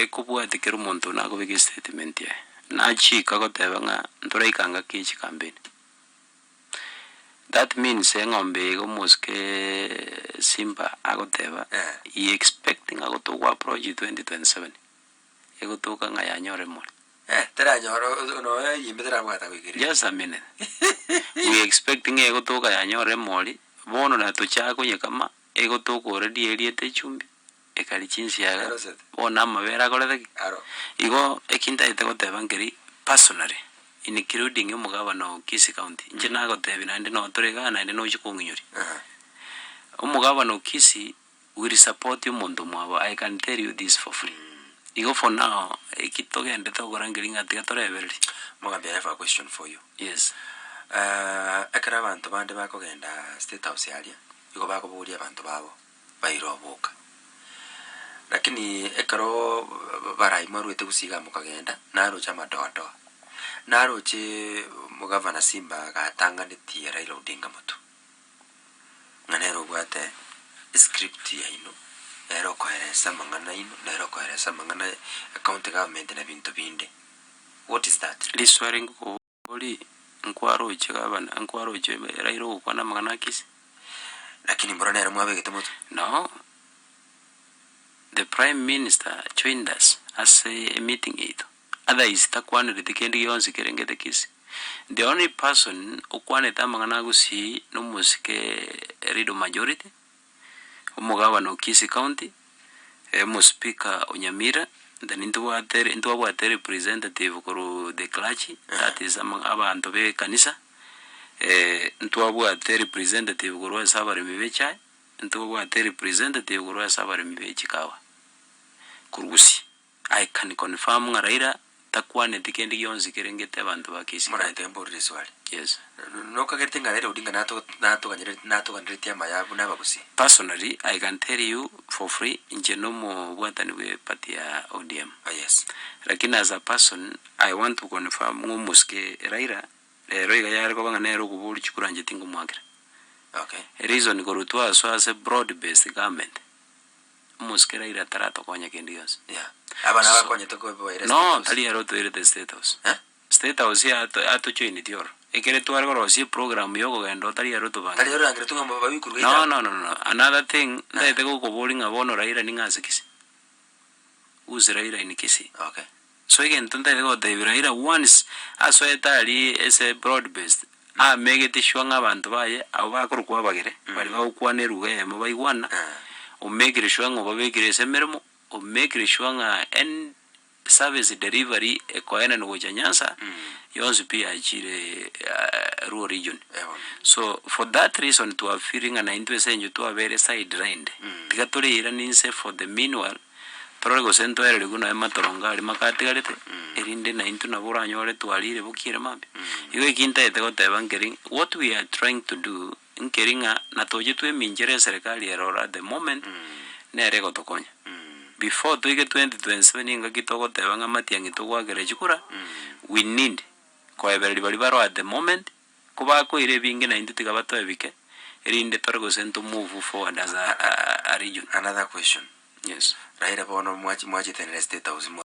Ekobwatia kera omonto nakobeka estatement yaye. Nachika goteba ng'a ntoraika ngaki ye chikampeni. That means eng'ombe eye iga omosike Simba agoteba, he expecting ng'a gotogwa approach 2027, egotoka ng'a yanyora emori. Eh, teranyora nonya eyimbe terabwata goikereria. Just a minute. We expect ng'a egotoka yanyora emori, bono natochaka konyekama, egotoka already eriete echumbi, ekari chinsiaga, Erosete. bono amabere akorete ki? Aro. Igo eki ntagete goteba nkeri, personally, including omogabana o Kisii County, inche nagotebia naende noo tore igaa naende nochia kong'inyoria. Omogabana o Kisii will support omonto omwabo, I can tell you this for free. Igo for now, eki togendete gokora nkeri ng'a tiga torebererie. Mogambi I have a question for you. Yes. Ekero abanto bande bakogenda State House aria, igo bakoboria abanto babo baire oboka. Lakini ekero barai mwaruete gusii igaa mokagenda, naroche amadoadoa, naroche omogavana Simba gatang'anetie Raila Odinga motwe, ng'a nere obwate escript yaino, nere okoeresa amang'ana aino, nere okoeresa amang'ana ya ecounty government na binto binde. What is that? Riswali nkokoboria, nkwaroche gavana, nkwaroche Raila ogokwana amang'ana a Kisii? Lakini mboro nere mwabegete motwe? No, the prime minister joined us ase emeeting yaito, otherwise takwanereti kende gionsi kerengete Kisii. The only person okwanete amang'ana a Gusii na omosike Rido majority, omogabana o Kisii county, omospeaker o Nyamira, then ntobwate ntwabwate representative korwa the clergy, that is ama abanto ba ekanisa, ntwabwate representative korwa ase abaremi ba echae, ntobwate representative korwa ase abaremi be chikawa korwa Gusii. I can confirm ng'a Raila takwaneti kende gionsi kerengete abanto ba Kisii. Moraete mborire riswali. Yes. Nokagerete ng'a Raila Odinga nato natoganere natoganeretie amaya buna abagusii? Personally, I can tell you for free, inche nomobwatani bwe party ya ODM. Oh yes. Lakini as a person, I want to confirm ng'a omosike Raila, rero iga yare koba ng'a nere okoboria chikura inche tingomwakera. Okay. Reason korwa twasoa ase broad based government, omosike Raila taratokonya kende gionsi. Yeah. Aba So, nabakonyete kobaira no, State House. tari ere otoirete State House. Eh? State House yato yatojoineti oro. Ekere tware korosia eprogram ya okogenda oo tari ere Tari otobangete. ere orangeretwe ng'a babikurwe No, geita. no, no, no. Another thing, ntagete gokoboria ng'a bono Raila ning'o ase Kisii? Who's Raila in Kisii? Okay. So egento ntagete gotebia Raila once asoete aria ase broad based, amegete sure ng'a abanto baye abwo bakorokwa abagere, baria bagokwana eruga eyemo baigwana, omekire sure ng'a obabekire ase emeremo, omekire sure ng'a any service delivery ekoenanwa gocha Nyanza, yonsi pi yachire Luo region. So for that reason twafeeli ng'a naintwe ase eng'encho twabeire sidelined, tiga toreirane inse for the meanwhile, torore gose ntoererigwe nonya matorongo aria makatigarete, erinde naintwe nabo oranyore twarire bokiere mambia. Igo eki ntagete goteba nkeri, what we are trying to do, nkeri ng'a natoche tweminchera eserekari ere oro at the moment, nere egotokonya. Before toike 2027 engaki togoteba ng'a matiang'i togoakera chikura, we need koebereria baria baroo at the moment, kobakoira ebinge naintwe tiga batoe bike, erinde tore gose nto move forward as a, a, a region. Another question. Yes. Raila bono mwachi mwachete nere State House mwa.